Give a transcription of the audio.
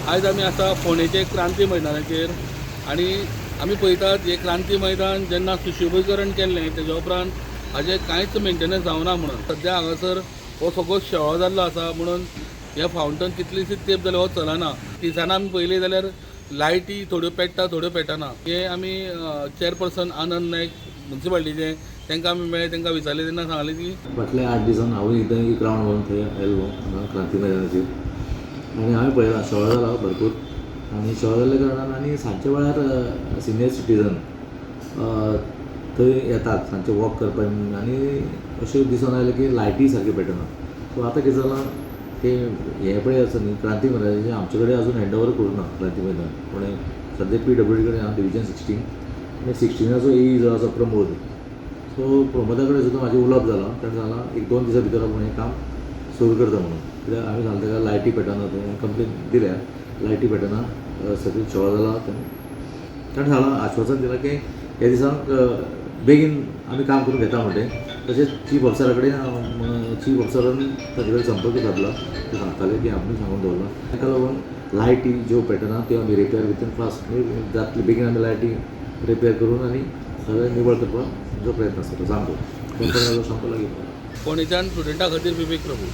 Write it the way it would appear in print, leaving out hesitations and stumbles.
आयज आमी आसा फोंडेचे क्रांती मैदानाचेर आनी आमी पळयतात हें क्रांती मैदान जेन्ना सुशोभीकरण केल्लें तेज्या उपरांत हाजें कांयच मेंटेनन्स जावना म्हणून सद्या हांगासर हो सगळो शेळो जाल्लो आसा. म्हणून हें फावंटन कितलीशीच तेंप जाले हो चलना. दिसाना आमी पळयली जाल्यार लायटी थोड्यो पेट्टा, थोड्यो पेटना. हे आमी चेअरपर्सन आनंद नायक मुन्सिपाल्टीचे तांकां आमी मेळ्ळे, तांकां विचारलें तेन्ना सांगलें की फाटल्या 8 दिसान हांवूय एकदां एक रावंड मारून थंय आयल्लो हांगा क्रांती मैदानाचेर आनी हांवें पळयलां शेळो जाला भरपूर. आनी शेळो जाल्ल्या कारणान आनी सांजच्या वेळार सिनियर सिटीजन थंय येतात सांजचे वॉक करपाक आनी अशें दिसून आयलें की लायटी सारक्यो पेटना. सो आतां कितें जालां तें हें पळय आसा न्ही क्रांती मैदानाचें आमचे कडेन अजून हँड ओवर करूं ना क्रांती मैदान. पूण सद्या पीडब्ल्यूडी कडेन आहा डिविजन 16 आनी 16आचो ए जो आसा प्रमोद, सो प्रमोदा कडेन सुद्दां म्हाजें उलोवप जालां. ताणें सांगलां 1-2 दिसां भितर आपूण हें काम सुरू करता म्हणून. कित्याक हांवें सांगलें ताका लायटी पेटना, थंय कंप्लेन दिल्या लायटी पेटना, सगळें शेळो जाला. ताणें सांगलां आश्वासन दिलां की ह्या दिसांक बेगीन आमी काम करून घेता म्हणटें. तशेंच चीफ ऑफिसरा कडेन, चीफ ऑफिसरान ताजे कडेन संपर्क सादला. ते सांगताले की आमी सांगून दवरलां. ताका लागून लायटी ज्यो पेटना त्यो आमी रिपेर विथीन फास्ट जातली, बेगीन आमी लायटी रिपेर करून आनी सगळें निवळ करपाक जो प्रयत्न आसता तो सामको सामको लागीं. फोंडेच्यान स्टुडंटा खातीर विवेक प्रभू.